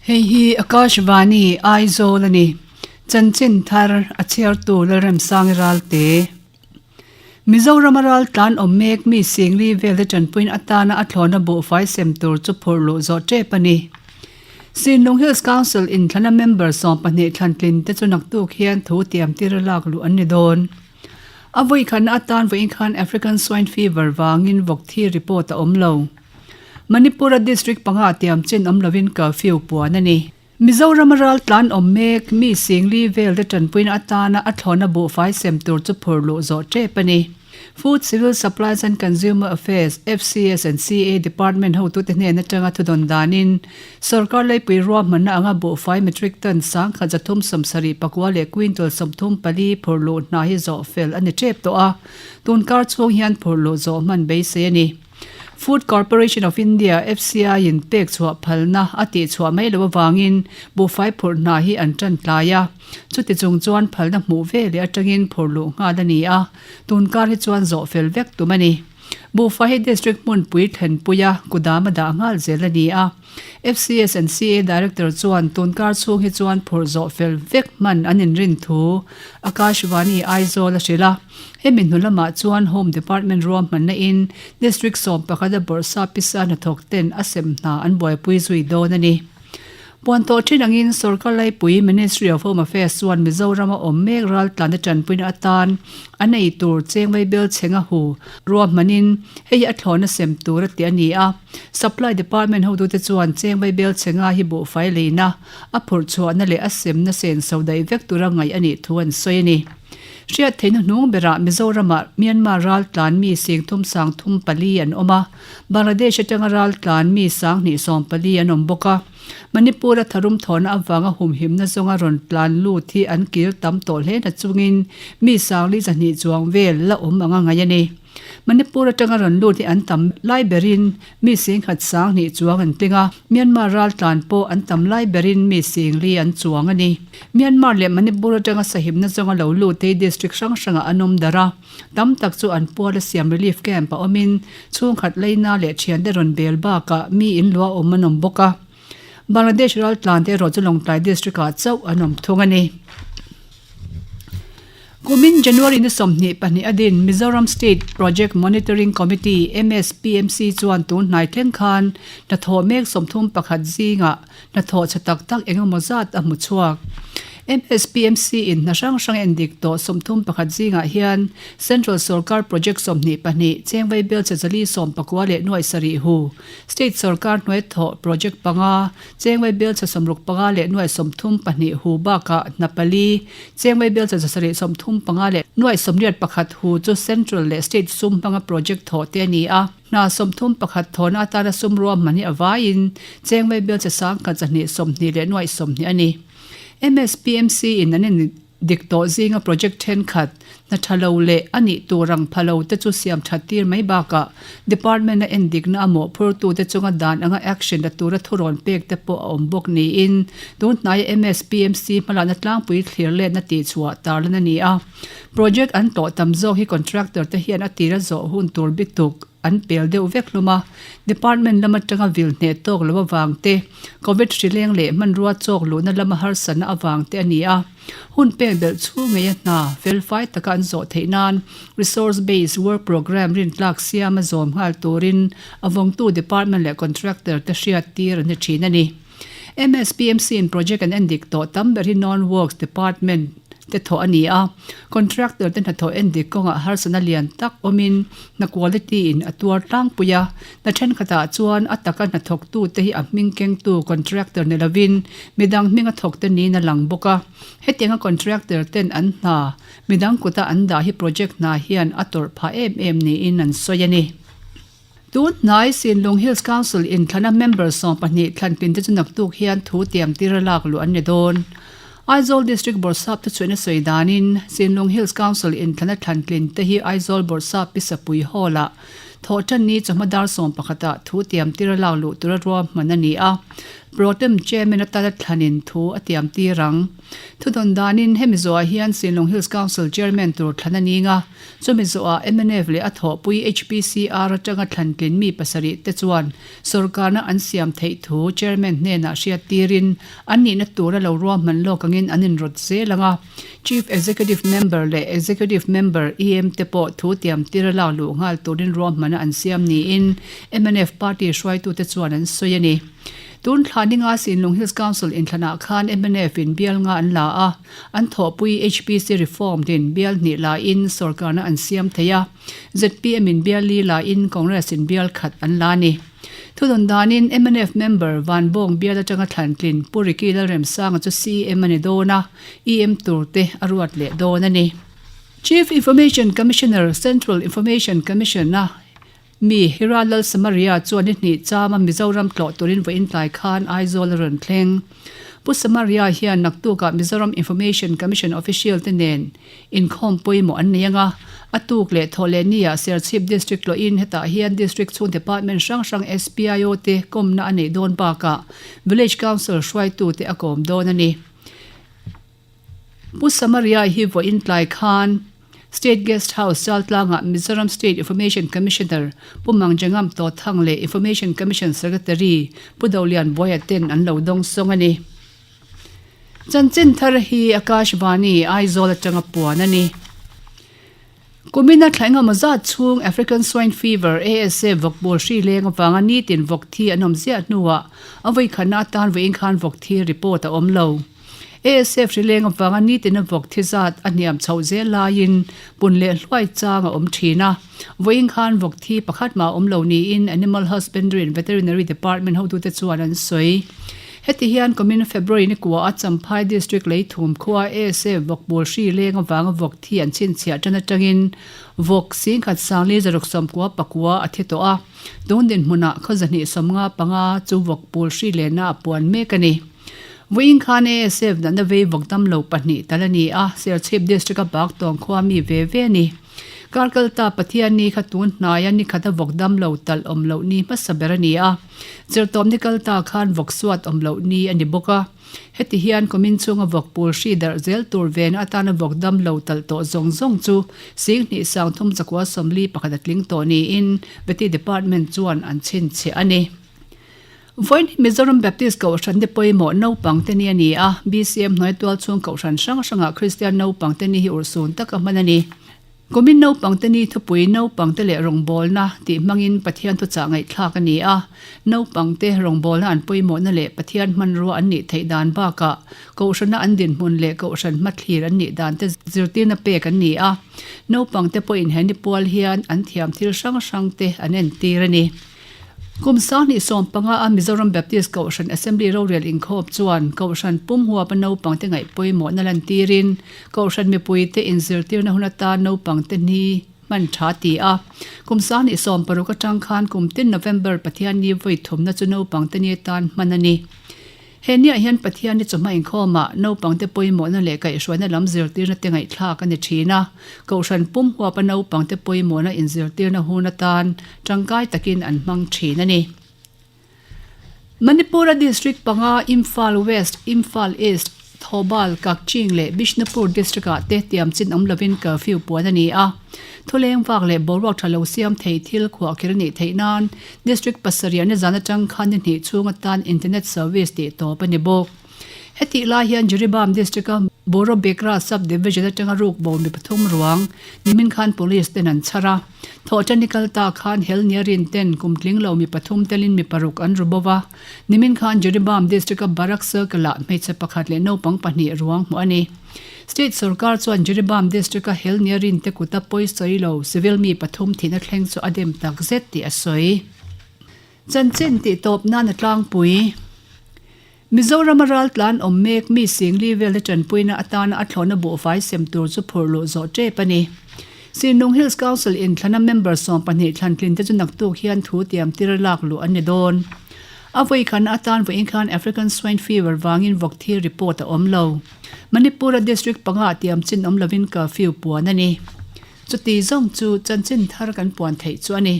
Hei hi Akashvani, Aizawl a ni. Chanchin thar a chhiartu Lalremsangi Ralte. Mizorama ral tlan awm mek mi Singli velte tanpuiin atana a thlawna buhfai sem tur chu phurh luh zawh tep a ni. Sinlung Hills Council inthlana member 12 thlantlin te chu naktuk hian thu tiam tira lak luh an ni dawn. A vawikhatna atan vawiin khan African Swine Fever vangin vawk thi report a awm lo. Manipur-a district panga tiam chin awm lovin curfew puan a ni. Mizorama ral tlan awm mek mi Singli vel te tanpuina atana a thlawna buhfai sem tur chu phur luh zawh tep a ni. Food, Civil Supplies and Consumer Affairs, FCS and CA, Department hotute hnen atanga thudawn danin Sorkar leipui ruahmanna anga buhfai metric ton 1370 pakua leh quintal 34 phur luh hna hi zawh fel a ni tep tawh a, tunkar chhung hian phur luh zawh hman beisei a ni. Food Corporation of India, FCI, in pek chhuah phalna a tih chhuah mai loh avangin buhfai phurh hna hi an tan tlai a, chuti chung chuan phalna hmuh ve leh atangin phur luh nghal a ni a, tunkar hi chuan zawh fel vek tum a ni. Buhfai hi District hmunpui thlenpuia kudam a dah nghal zel a ni a. FCS and CA Director chuan tunkar chhung hi chuan phurh zawh fel vek hman an inrin thu Akashvani Aizawl a hrilh a. Hemi hnu lamah chuan Home Department ruahmanna in District 11 a bawrhsa pisa hnathawk ten a sem hna an buaipui zui dawn a ni. Puan tawh thin angin Sorkar Laipui Ministry of Home Affairs chuan Mizoram a awm mek raltlana tanpuina atan an ei tur chengvei bel chhenga hu ruahmanin hei hi a thlawna sem tur a ti a ni a. Supply Department hotute chuan chengvei bel chhenga hi buhfai leina a phurh chhuahna leh a semna senso daih vek tura ngaih a nih thu an sawi a ni. Hriat theihna hnung berah Mizoramah Myanmar raltlan mi singthum sangthum pali an awm a, Bangladesh atanga raltlan mi sanghnih 14 an awm bawk a. Manipur-a tharum thawhna avanga humhimna zawnga rawn tlan lut hi an kir tam tawh hle na chungin mi sangli 200 chuang vel la awm anga ngaih a ni. Manipur atanga rawn lut hi an tam lai berin mi singkhat 2000 chuang an tling a, Myanmar raltlan pawh an tam lai berin mi singli an chuang a ni. Myanmar leh Manipur atanga sahimna zawnga lo lut hi district hrang hrangah an awm darh a, tam tak chu an puala siam relief camp a awmin chhungkhat leina leh thiante rawn bel bakah mi in luah awm an awm bawk a. Bangladesh raltlan te erawh chu Lawngtlai district ah chauh an awm thung a ni. Kumin January ni 22 a din Mizoram State Project Monitoring Committee, MSPMC, chuan tun hnai thleng khan hnathawh mek 31 zingah hnathawh chhe tak tak eng emaw zat a hmu chhuak. MSPMC in hna hrang hrang endik tawh 31 zingah hian Central Sorkar Project 22, Chengvei Bel Chezali 19 leh nuaih sarih hu, State Sorkar hnuai thawh Project panga, Chengvei Bel chhe 65 leh nuaih 34 hu bakah hna pali, Chengvei Bel chhe zasarih 35 leh nuaih 81 hu chu Central leh State sum hmanga project thawh te a ni a. Hna 31 thawhna atana sum ruahman hi a vaiin Chengvei Bel chhe 2,220 leh nuaih 20 a ni. MSPMC in an in Dik tawh zinga project thenkhat, hna tha lo leh a nih tur ang pha lo te chu siam that tir mai bakah department a endikna a mawhphurtute chunga dan anga action la tura thurawn pek te pawh a awm bawk niin tun hnaia MSPMC hmalakna tlangpui thlir letna tihchhuah tarlan a ni a. Project an tawh tam zawk hi contractor te hian a tira zawh hun tur bituk an pel deuh vek hlawm a, department lam atanga vil hneh tawk lo avang te, Covid hrileng leh hmanrua chawk luhna lama harsatna avang te a ni a. Hun pek belh chhung ngeia hna felfai taka an zawh theih nan Resource Based Work Programme rintlak siama zawm nghal turin a vawngtu department leh contractor te hriat tir an ni thin a ni. MSPMC in project an endik tawh tam ber hi Non-Works Department te thawh a ni a, contractor te hnathawh endik kawngah harsatna lian tak awmin hna quality in a tuar tlangpui a, hna thenkhatah chuan a taka hnathawktu te hi a hming kengtu contractor ni lovin midang hminga thawk te niin a lang bawk a, hetianga contractor ten an hna midang kuta an dah hi project hna hian a tawrh phah em em niin an sawi a ni. Tun hnai Sinlung Hills Council inthlana member 12 thlanpin te chu naktuk hian thu tiam tira lak luh an ni dawn. Aizawl District Bawrhsap te chuan a sawi danin Sinlung Hills Council inthlana thlantlin te hi Aizawl Bawrhsap Pisapui Hall-ah. Thawhṭanni chawhma dar sawmpakhatah thu tiam tira lak luh tura ruahman a ni a, Protem Chairman atana thlanin thu a tiam tir ang. Thudawn danin hemi zawhah hian Sinlung Hills Council Chairman tur thlan a ning a, chumi zawhah mnf leh a thawhpui HPCR atanga thlantlin mi pasarih te chuan sorkarna an siam theih thu Chairman hnenah hriat tirin an nihna tura lo ruahman lawk angin an inrawt zel ang a. Chief Executive Member leh Executive Member, EM, te pawh thu tiam tira lak luh nghal turin ruahmana an siam niin mnf party hruaitute chuan an sawi a ni. Tun thla ninga Sinlung Hills Council inthlanah khan mnf in bial nga an la a, an thawhpui HPC Reformed in bial hnih la in sorkarna an siam thei a, zpm in bial li la in Congress in bial khat an la a ni. Thudawn danin mnf member Vanbawng bial atanga thlantlin Pu Ricky Lalremsanga chu CM a ni dawn a, EM tur te a ruat leh dawn a ni. Chief Information Commissioner, Central Information Commission a mi Hira Lal Samaria chuan ni hnih chama Mizoram tlawh turin vawiin tlai khan Aizawl a rawn thleng. Pu Samaria hian naktukah Mizoram Information Commission official te nen inkhawm pawimawh an nei anga, a tuk leh thawh leh niah Serchhip District tlawhin hetah hian District chhung Department hrang hrang SPIO te kawmna a neih dawn bakah Village Council hruaitute a kawm dawn a ni. Pu Samaria hi vawiin tlai khan State Guest House Chaltlangah Mizoram State Information Commissioner Pu Mangjangam Tawthang leh Information Commission Secretary Pu Dolian Buaia ten an lo dawng sawng a ni. Chanchin thar hi Akashvani, Aizawl atanga puan a ni. Kumina thla engemaw zat chhung African Swine Fever, ASF, vawkbawl hri leng avanga nitin vawk thi an awm ziah hnuah a vawikhatna atan vawiin khan vawk thi report a awm lo. ASF hri leng avanga nitina vawk thi zat a hniam chhoh zel laiin pun leh hluai chang a awm thin a. Vawiin khan vawk thi pakhat mah a awm lo niin Animal Husbandry and Veterinary Department hotute chuan an sawi. Heti hian kumin February ni kua a Champhai District Leithum khua ASF vawkbawl hri leng avanga vawk thi an chhinchhiah tan atangin vawk singkhat sangli zaruk sawmkua pakua a thi tawh a, tun dinhmunah khaw zahnih 55 chu vawkpawl hri lenna a puan mek a ni. Vawiin khan ASF natna vei vawk damlo pahnih tal a ni a, Serchhip District a Baktawng khua mi ve ve a ni. Kar kalta Pathianni kha tun hnaia nikhata vawk damlo talh awm loh ni hmasa ber a ni a, zirtawp ni kalta khan vawk suat awm loh ni a ni bawk a. Heti hian kumin chhunga vawk pul hri darh zel tur vena atana vawk damlo talh tawh zawng zawng chu 20 341 a tling tawh niin Vety Department chuan an chhinchhiah a ni. Vawiin hi Mizoram Baptist Kohhran te pawimawh naupang te ni a ni a, BCM hnuai tual chhung Kohhran hrang hrangah Kristian naupang te ni hi urhsun taka hman a ni. Kumin naupang te ni thupui naupang te leh rawngbawlna tih hmangin Pathian thuchah ngaihthlak a ni a, naupang te rawngbawlna an pawimawhna leh Pathian hmanrua an nih theih dan bakah Kohhrana an dinhmun leh Kohhran hmathlir an nih dan te zirtirna pek an ni a, naupang te pawhin he ni pual hian an thiam thil hrang hrang te an entir a ni. Kum 2015 a Mizoram Baptist Kohhran Assembly rorel inkhawp chuan Kohhran pum huapa naupangte ngaih pawimawhna lantirin Kohhran mipuite inzirtirna hun atan naupangte ni hman tha ti a. Kum 2016 atang khan kum tin November Pathianni vawi thumna chu naupangte ni atan hman a ni. He niah hian Pathian hi chawhma inkhawmah naupangte pawimawhna leh kaihhruaina lam zirtirna te ngaihthlak a ni thin a, Kohhran pum huapa naupangte pawimawhna inzirtirna hun atan tangkai takin an hmang thin a ni. Manipur-a District panga Imphal West, Imphal East, Thoubal, Kakching leh Bishnupur District-ah te tiam chin awm lovin curfew puan a ni a. Thuleng vak leh boruak tha lo siam thei thil khuahkhir a nih theih nan District pasarih nizan atang khan ni hnih chhung atan internet service tih tawp a ni bawk. Hetih lai hian Jiribam District-a Borobekra Sub-Division atanga ruk bo mi pathum ruang nimin khan Police ten an chhar a. Thawhṭan i kal ta khan Helniarin ten kum tling lo mi pathum telin mi paruk an ru bo va. Nimin khan Jiribam District-a Barak Circle-ah hmeichhe pakhat leh naupang pahnih ruang hmuh a ni. State sorkar chuan Jiribam District-a Helniarin te kuta pawi sawi lo civil mi pathum thihna thleng chu a dem tak zet tih a sawi. Chanchin tih tawp nan a tlangpui. Mizorama raltlan awm mek mi Singli velte tanpuina atana a thlawhna buhfai sem tur chu phurh luh zawh tep a ni. Sinlung Hills Council inthlana member 12 thlantlin te chu naktuk hian thu tiam tir lak luh an ni dawn. A vawikhatna atan vawiin khan African Swine Fever vangin vawk thil report a awm lo. Manipur-a district panga tiam chin awm lovin curfew puan a ni. Chuti zawng chu chanchin thar kan puan theih chu a ni.